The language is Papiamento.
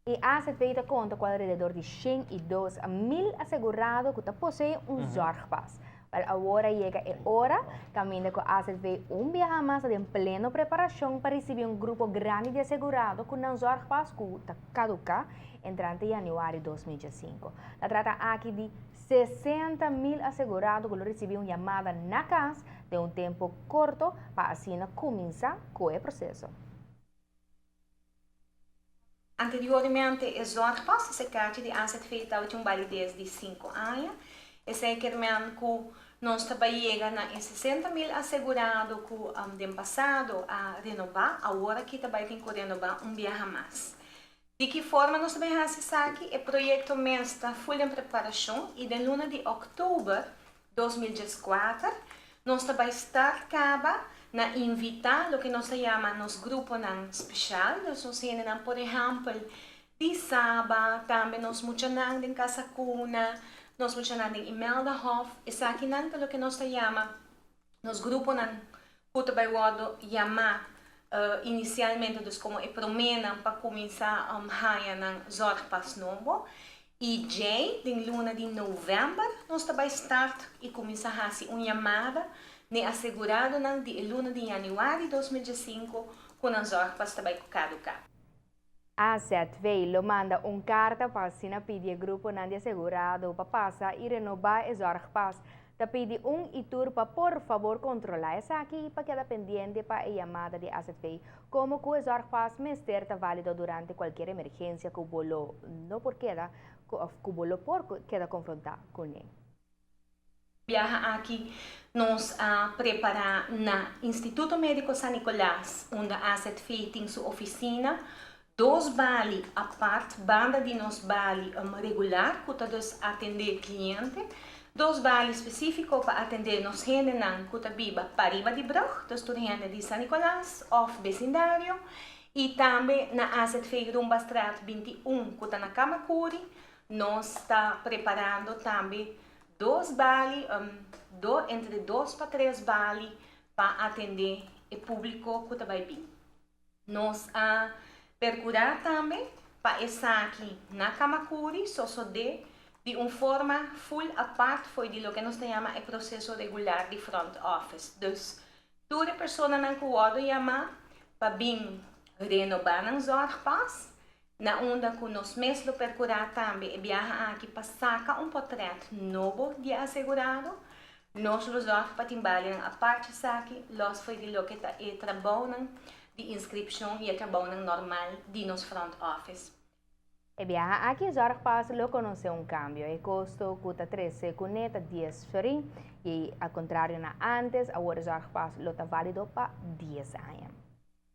E AZV ta konta ku alrededor di 102.000 asegurado ku ta poseé un zorgpas. Wel, awor a yega e ora kaminda ku AZV un biaha mas ta den pleno preparashon pa risibí un grupo grandi di asegurado ku nan zorgpas ku ta kaduká entrante yanüari 2015. Ta trata aki di 60.000 asegurado ku lo risibí un yamada na kas den un tempu korto pa asina kuminsá ku e proseso. Anteriormente e zorgpas, esei kachi di AZV tabatin un balides di 5 aña. Esei kier men ku nos ta bai yega na e 60.000 asegurado ku den pasado a renobá, awor aki ta bai tin ku renobá un biaha mas. Di ki forma nos ta bai hasi esaki? E proyekto mes ta full den preparashon i den luna di òktober 2014 nos ta bai start kaba na invitá loke nos ta yama nos gruponan spesial, dus nos hendenan, por ehèmpel, di Saba, tambe nos muchanan den Casa Cuna, nos muchanan den Imeldahof. Esakinan ta loke nos ta yama nos gruponan ku ta bai wòrdu yamá inisialmente, dus komo e proménan pa kuminsá haña nan zorgpas nobo. I djei, den luna di novèmber, nos ta bai start i kuminsá hasi un yamada na e aseguradonan di e luna di yanüari 2005 ku nan zorgpas ta bai kaduká. AZV lo manda un karta pa asina pidi e gruponan di asegurado pa pasa i renobá e zorgpas. Ta pidi un i tur pa por fabor kontrolá esaki pa keda pendiente pa e yamada di AZV, komo ku e zorgpas mester ta válido durante kualke emergensia ku bo lo no por keda òf ku bo lo por keda konfrontá kuné. Biaha aki nos a prepará na Instituto Médiko San Nicolas, unda AZV tin su ofisina, dos bali apart, banda di nos bali regular, ku ta dus atendé kliente, dos bali spesífiko pa atendé nos hendenan ku ta biba pariba di brug, dus tur hende di San Nicolas òf besindario, i tambe na AZV Rumbastraat 21, ku ta na Camacuri, nos ta preparando tambe dos bali, entre 2 pa 3 bali pa atendé e públiko ku ta bai bin. Nos a perkurá tambe pa esaki na Camacuri sosodé di un forma full apart for di loke nos ta yama e proseso regular di front office. Dus tur e personanan ku wòrdu yamá pa bin renobá nan zorgpas, na unda ku nos mes lo perkurá tambe e biaha aki pa saka un portrèt nobo di asegurado. Nos lo zorg pa tin balinan apart esaki, los for di loke ta e trabounan di inskripshon i e trabounan normal di nos front office. E biaha aki zorgpas lo konosé un kambio. E kosto ku ta trese kuné ta 10 florin i al kontrario na antes, awor zorgpas lo ta válido pa 10 aña.